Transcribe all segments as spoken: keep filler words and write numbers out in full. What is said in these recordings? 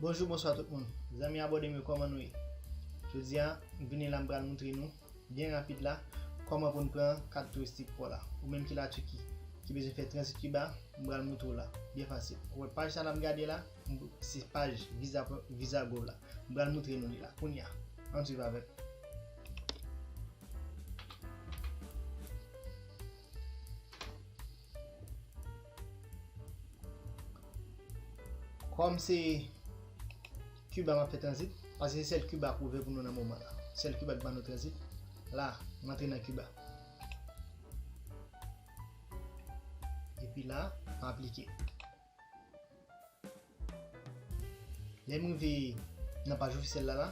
Bonjou, bonswa tout moun. Zanmi abòne m yo, kòman nou ye? Jodi a, m vini la, m pral montre nou byen rapid la kòman pou n pran kat touristik pa w la. Ou menm ki la Tiki, ki bezwen fè tranzit Kiba, m pral montre w la. Byen fasil. Ou wè paj sa n ap gade la, m- se paj Visa, Visa Go la. M pral montre nou li la kounye a. Ann swiv avè m. Kòm se Kiba m ap fè tranzit, paske se sèl Kiba k ouvè pou nou nan moman la. Sèl Kiba k ban nou tranzit. La, m antre nan Kiba. Epi la, m aplike. Lè m rive nan paj ofisyèl la, la,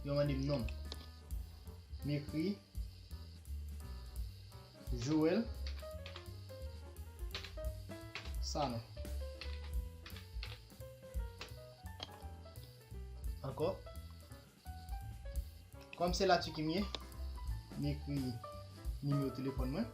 yo mande m non m. M ekri Joel Sanon. Ankò. Kòm se la Tiki m ye, m ekri nimewo telefòn mwen.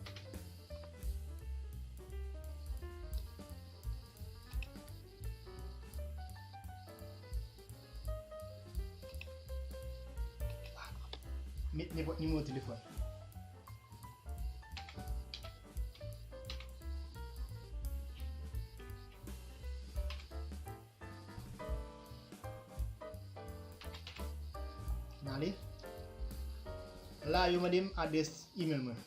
Met nenpòt nimewo telefòn. M ale. La, yo mande m adrès imèl mwen.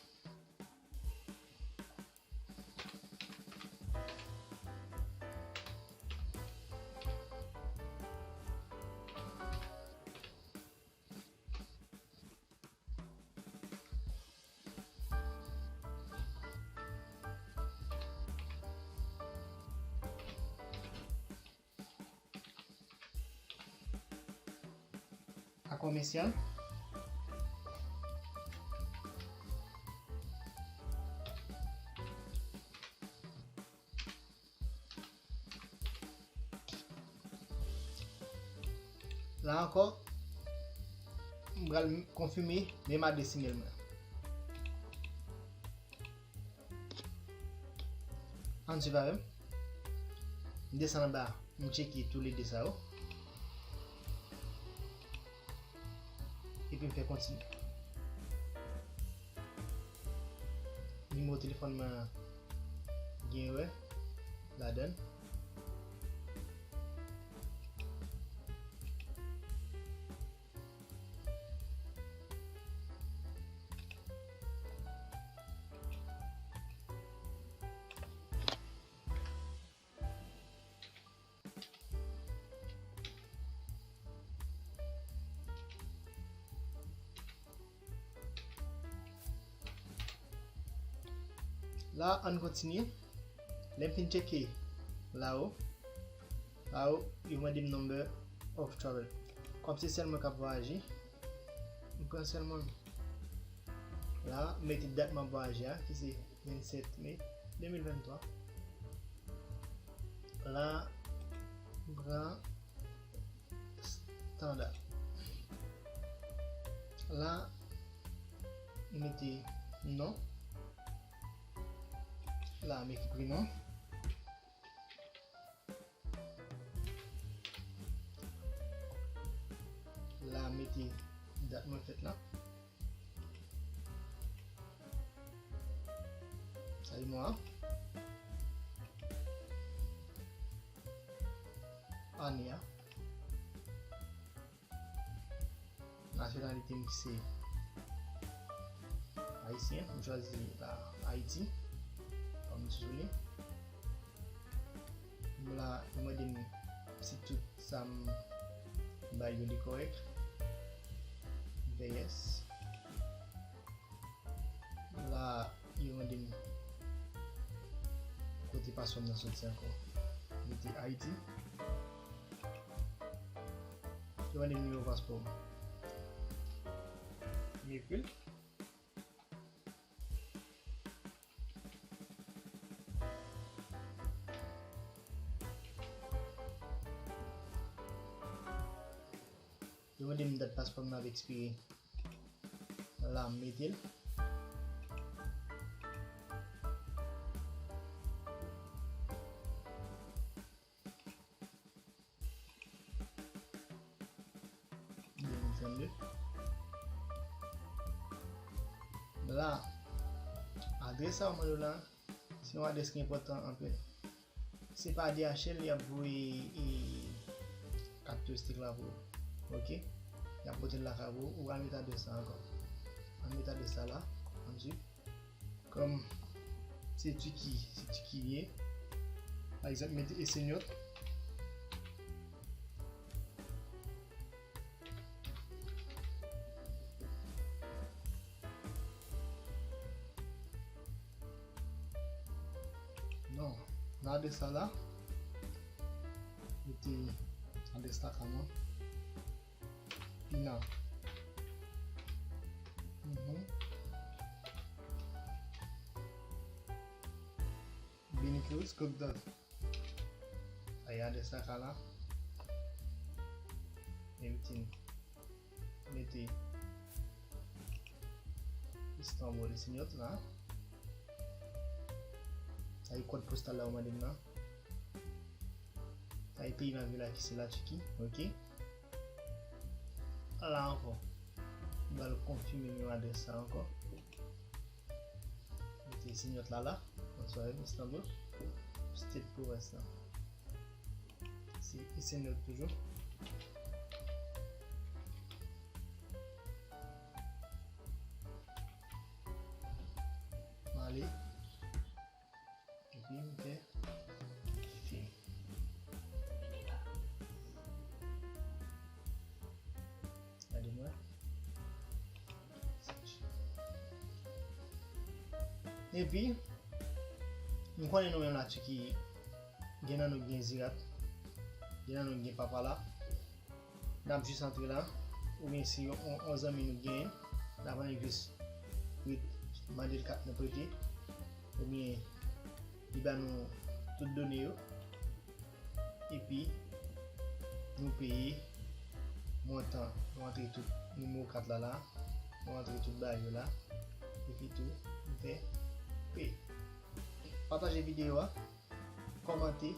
A komèsyal. La ankò, m pral konfime menm adrès imèl mwen. Ann swiv avè m. M desann anba, m tcheke toulede sa yo. Epi m fè kontinye. Nimewo telefòn mwen gen erè ladan l. La, ann kontinye. Lè m fin tcheke la o, la o, yo mande m number of travel. Kòm se sèl mwen k ap vwayaje, m pran sèl mwen. La, m mete dat m ap vwayaje a, ki se vennsèt me de mil venntwa. La, m pran estanda. La, m mete non. La, m ekri non. La, m mete dat mwen fèt la. Sa se mwa. Ane a. Nasyonalite m se ayisyen. M chwazi la Ayiti kòm tizounen. La, yo mande m si tout sa m bay yo li kòrèk. M fè yes. La, yo mande m kote paspò m nan soti ankò. Mete Ayiti. Yo mande m nimewo paspò m. M ekri l. Yo mande m dat paspò m nan ap ekspire. La, m mete l. vennde. La, adrès sa yo mande w la, se yon adrès ki enpòtan anpil. Se pa D H L y ap voye, e, kat touristik la pou ou. Oke? Y ap pote l lakay pou ou, ou pral met adrès la ankò. Ann met adrès la la, ann swiv. Kòm se Tiki, se Tiki li ye. Pa egzanp, mete Esenyòt. Non, nan adrès sa la, mete adrès la kòman? Pina. Mhm. Bini Cruz Cook Dog. Ay, adrès la ka la. Everything. Mete Istanbul, Esenyòt la. Sa e kòd postal la ou mande m nan. Sa e peyi m ap viv la ki se Latiki, oke. La ankò. M pral konfime menm adrès sa ankò. Mete Esenyòt la la. Bonsoir, Istanbul. State pwovens la. Se Esenyòt toujou. M ale. Epi m fè fini. Gade mwen. Epi, m konnen nou menm la Tiki, gen nan nou gen Zirat, gen nan nou gen Papala. N ap jis antre la, oubyen si yon, yon, yon zanmi nou genyen, n ap annik jis ret mande l kat nou prete, oubyen li ba nou tout done yo, epi nou peye montan, nou antre tout nimewo kat la la, nou antre tout bagay yo la, epi tou, nou fè peye. Pataje videyo a, kòmante,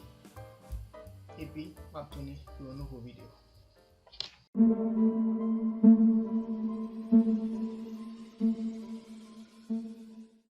epi m ap tounen pou yon nouvo videyo.